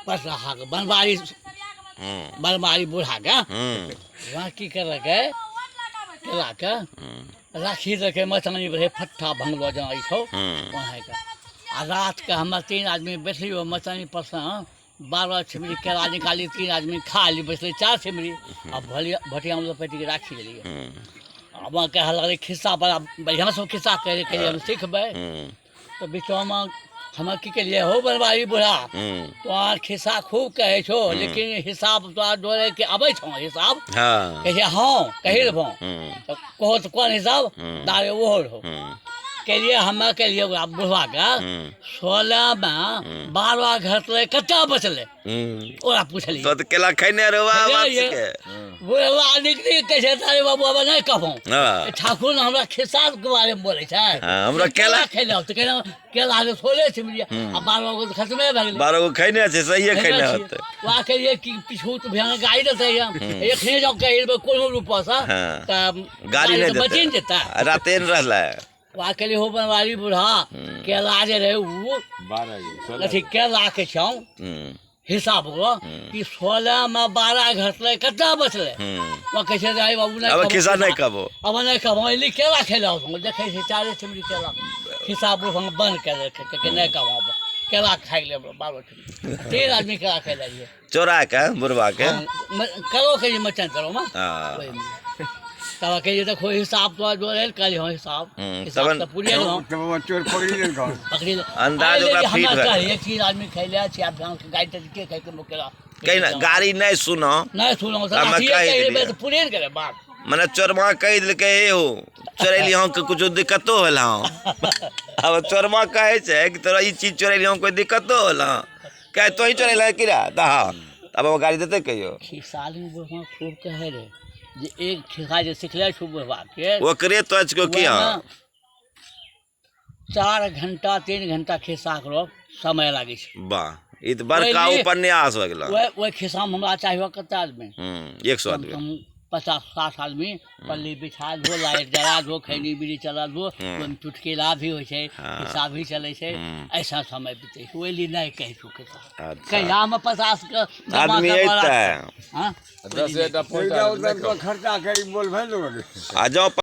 पटराहा के बनवारी, बनवारी बूढ़ा के वहाँ की करलकै, केला के राखी देलकै मचानी पर, फट्ठा भंगलो जेना ई छौ ओनाहि के। आ रात के हमे 3 आदमी बैठलियो मचानी पर से 12 छिमरी केला निकाली, 3 आदमी खा ली, बैठले 4 छिमरी आ भटिया में लपेट के राखी देलियै। आ वहाँ कहे लगलै खिस्सा बड़ा बढ़िआँ से खिस्सा कहै, कहलियै हम सिखबै। तऽ बीचमे हम की केलियै हो बनवारी बूढ़ा, तोहार खिस्सा खूब कहै छौ, लेकिन हिसाब तोरा जोड़े के अबै छौ हिसाब? कहै छै हँ कहि देबौ। तऽ कहो तऽ कोन हिसाब? दारे ओहो रहो। केलियै हमे, केलियै ओकरा बुढ़वा के 16 में 12 घटलै, कतेक बचलै ओकरा पुछलियै। तो केला खैने रहो खैने बात रहियै। के। बुढ़वा निकली कहै छै तारे बाबू अब नहि कहबौ। ठाकुर ने हमरा खिस्सा के बारे में बोलै छै। हमरा केला खैले तऽ केना केला जे 16 छिमरी आ 12 गो तऽ खतमे भए गेलै। 12 गो खैने छै, सहिए खैने खैने छियै। होतै। वएह कहियै कि पिछू तऽ भयानक गाड़ी देतै या। एखने जाउ कहि देबै कोनो रूपसँ, तऽ गाड़ी नहि तऽ देतै। बचि ने जेतै। आ राते ने रहलै। वएह कहलियै हो बनवारी बूढ़ा, केला जे रहै उ अथी केला के छौ हिसाब ओकरो कि 16 में 12 घटलै, कतेक बचलै? वह कहै छै रे बाबू नहि अब कहबो खिस्सा नहि खिस्सा। कहबो। अब नहि कहबो, एली केला खेला होतौ। देखै छै 4 छिमरी केला हिसाब हम बंद कए देलकै, कहलकै नहि कहबो, अब केला खाइ गेलै 12 छिमरी। 3 आदमी केला खाइ रहियै। चोरा के बुढ़वा के। हाँ, करो के जे मचान करो मा। ओहिमे। तब कहियै देखो हिसाब तोरा जोड़ै लए, कहलियै हँ हिसाब। हिसाब तबन तऽ पूरे रहौ। तब वो चोर पकड़ी लेलकौ। पकड़ी ले। अंदाज आइ ओकरा ले जे फिट हमरा भए गेल। कहलियै, 3 आदमी खैले छी, आब धान के गाड़ी तऽ के खाइ के केला? कहि ना, गाड़ी नहि सुनो। नहि सुनो, तऽ हमे अथिये कहि कहि देबै देलियै। तऽ पूरे ने करै बात। मने चोरमा कहि देलकै, हे हो चोरेली हँ के कुछो दिक्कतो होल हँ। अब चोरमा कहै छै कि तोरा ई चीज चोरेली हँ कोई दिक्कतो होल हँ? कहे तोही चोरेला कि रे? तऽ हँ। तब ओ गाड़ी देतै कहियो? खिस्सा लेकिन बुढ़वा खूब कहै रहै जे एक खिस्सा जे सिखले छौ बुढ़वा के, ओकरे तो की ओहिमे हँ? 4 घंटा 3 घंटा खिस्सा करो समय लागै छै। वाह, ई तऽ बड़का उपन्यास हो गेल। ओहि खिस्सामे हमरा चाहियो कते आदमी? 100 कम आदमी। कम 50-60 आदमी। पल्ली बिछा दो, लाइट जरा दो, खैनी बीड़ी चला दो, ओहिमे चुटकिला भी होइ छै, खिस्सा भी चलै छै, ऐसा समय बीतै छै। ओहि लिए नहि कहै छौ खिस्सा। कहियामे 50 के जमा आदमी करबऽ अयतै। हाँ? 10 हजार खर्चा करी बोल भेल। आ जँ